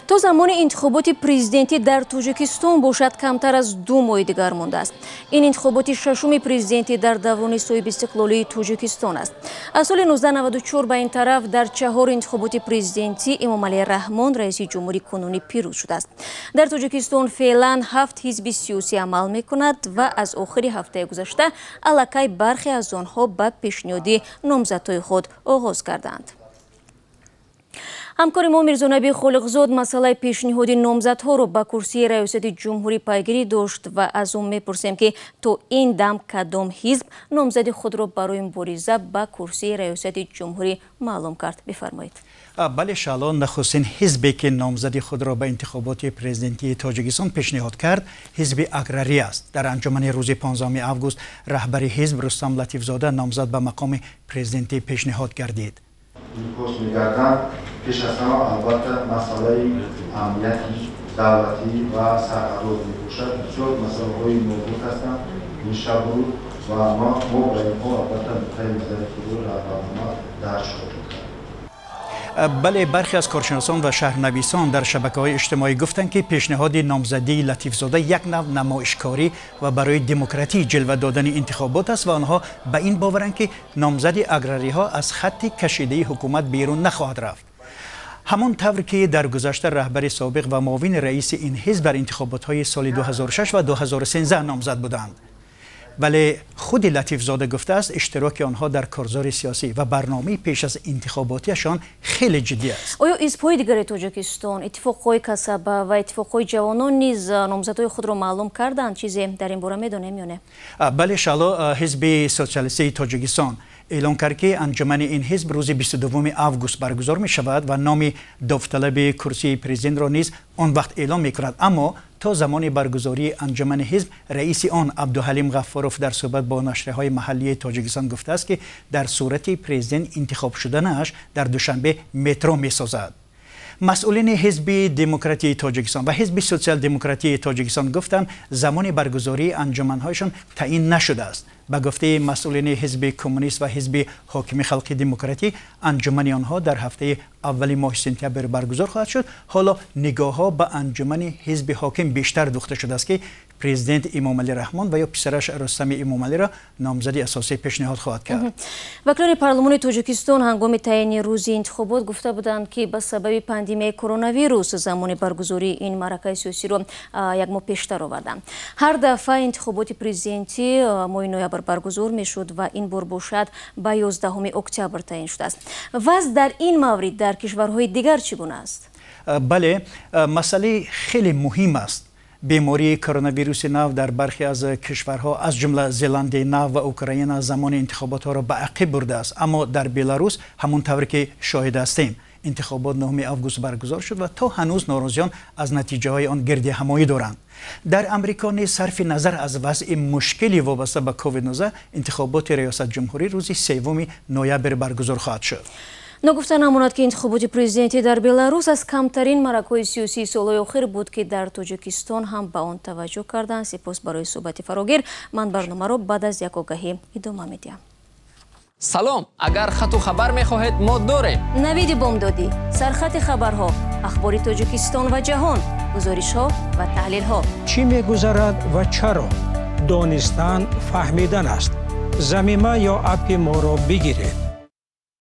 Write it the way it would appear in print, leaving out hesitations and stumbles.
То замони интихоботи президентӣ дар Тоҷикистон бошад, камтар аз 2 моҳи дигар мондааст. Ин интихоботи шашуми президентӣ дар даврони соҳибистиқлолии Тоҷикистон аст. Аз соли 1994 ба ин тараф дар чаҳор интихоботи президентӣ Эмомалӣ Раҳмон, раиси ҷумҳури кунунӣ, пирӯз шудааст. Дар Тоҷикистон феълан ҳафт ҳизби сиёсӣ амал мекунад ва аз охири ҳафтаи гузашта аллакай бархе аз онҳо ба пешниҳоди номзадҳои худ оғоз карданд. Ҳамкори мо Мирзонаби Холиқзод масъалаи пешниҳоди номзадҳоро ба курсии раёсати ҷумҳурӣ пайгирӣ дошт ва аз ӯ мепурсем, ки то ин дам кадом ҳизб номзади худро барои мубориза ба курсии раёсати ҷумҳурӣ маълум кард. Бифармоед. Бале, Шаъло, нахустин ҳизбе, ки номзади худро ба интихоботи президентии Тоҷикистон пешниҳод кард, ҳизби Аграрӣ аст. Дар анҷумани рӯзи 15 август раҳбари ҳизб Рустам Латифзода номзад ба мақоми президентӣ пешниҳод гардид. Инъикос мегарданд. Пеш аз ҳама, албатта, масъалаи амнияти давлатӣ ва сарҳадот мебошад. Бисёр масъалаҳои нозук ҳастанд ин шабу рӯз ва мо ба инҳо, албатта, нуқтаи назари худро дар барнома дарҷ хоҳем кард. Бале, бархе аз коршиносон ва шарҳнависон дар шабакаҳои иҷтимоӣ гуфтанд, ки пешниҳоди номзадии Латифзода як нав намоишкорӣ ва барои демократӣ ҷилва додани интихобот аст ва онҳо ба ин боваранд, ки номзади аграриҳо аз хатти кашидаи ҳукумат берун нахоҳад рафт, ҳамон тавр ки дар гузашта раҳбари собиқ ва муовини раиси ин ҳизб дар интихоботҳои соли 2006 ва 2013 номзад буданд. Вале худи Латифзода гуфтааст, иштироки онҳо дар корзори сиёсӣ ва барномаи пеш аз интихоботиашон хеле ҷиддӣ аст. Оё ҳизбҳои дигари Тоҷикистон, иттифоқҳои касаба ва иттифоқҳои ҷавонон низ номзадҳои худро маълум карданд? Чизе дар ин бора медонем ё не? Бале, Шаъло, Ҳизби Социалистии Тоҷикистон эълон кард, ки анҷумани ин ҳизб рӯзи 22 август баргузор мешавад ва номи довталаби курсии президентро низ он вақт эълон мекунад. Аммо то замони баргузории анҷумани ҳизб раиси он Абдуҳалим Ғаффоров дар суҳбат бо нашрияҳои маҳаллии Тоҷикистон гуфтааст, ки дар сурати президент интихоб шуданааш дар Душанбе метро месозад. Масъулини Ҳизби Демократии Тоҷикистон ва Ҳизби Социал-демократии Тоҷикистон гуфтанд, замони баргузории анҷуманҳояшон таъин нашудааст. Ба гуфтаи масъулини Ҳизби Коммунист ва Ҳизби Ҳокими Халқи Демократӣ, анҷумани онҳо дар ҳафтаи аввали моҳи сентябр баргузор хоҳад шуд. Ҳоло нигоҳҳо ба анҷумани ҳизби ҳоким бештар духта шудааст, ки президент Эмомалӣ Раҳмон ва ё писараш Рустами Эмомалиро номзади асосӣ пешниҳод хоҳад кард. Вакилони парлумони Тоҷикистон ҳангоми таъини рӯзи интихобот гуфта буданд, ки ба сабаби пандемияи коронавирус замони баргузории ин маъракаи сиёсиро як моҳ пештар оварданд. Ҳар дафъа интихоботи президентӣ моҳи ноябр баргузор мешуд ва ин бор бошад, ба 11 октябр таъин шудааст. Вазъ дар ин маврид дар кишварҳои дигар чӣ гуна аст? Бале, масъалаи хеле муҳим аст. Бемории коронавируси нав дар бархе аз кишварҳо, аз ҷумла Зеландияи Нав ва Украина, замони интихоботҳоро ба ақиб бурдааст. Аммо дар Беларус, ҳамон тавре ки шоҳид ҳастем, интихобот 9 август баргузор шуд ва то ҳанӯз норозиён аз натиҷаҳои он гирдиҳамоӣ доранд. Дар Амрико низ, сарфи назар аз вазъи мушкили вобаста ба COVID-19, интихоботи раёсатҷумҳурӣ рӯзи 3 ноябр баргузор хоҳад шуд. Ногуфта намонад, ки интихоботи президентӣ дар Беларус аз камтарин маъракаҳои сиёсии солҳои охир буд, ки дар Тоҷикистон ҳам ба он таваҷҷӯҳ карданд. Сипос барои суҳбати фарогир. Ман барномаро баъд аз як огаҳӣ идома медиҳам. Салом! Агар хату хабар мехоҳед, мо дорем. Навиди бомдодӣ, сархати хабарҳо, ахбори Тоҷикистон ва ҷаҳон, гузоришҳо ва таҳлилҳо. Чӣ мегузарад ва чаро? Донистан фаҳмидан аст. Замима ё аппи моро бигиред.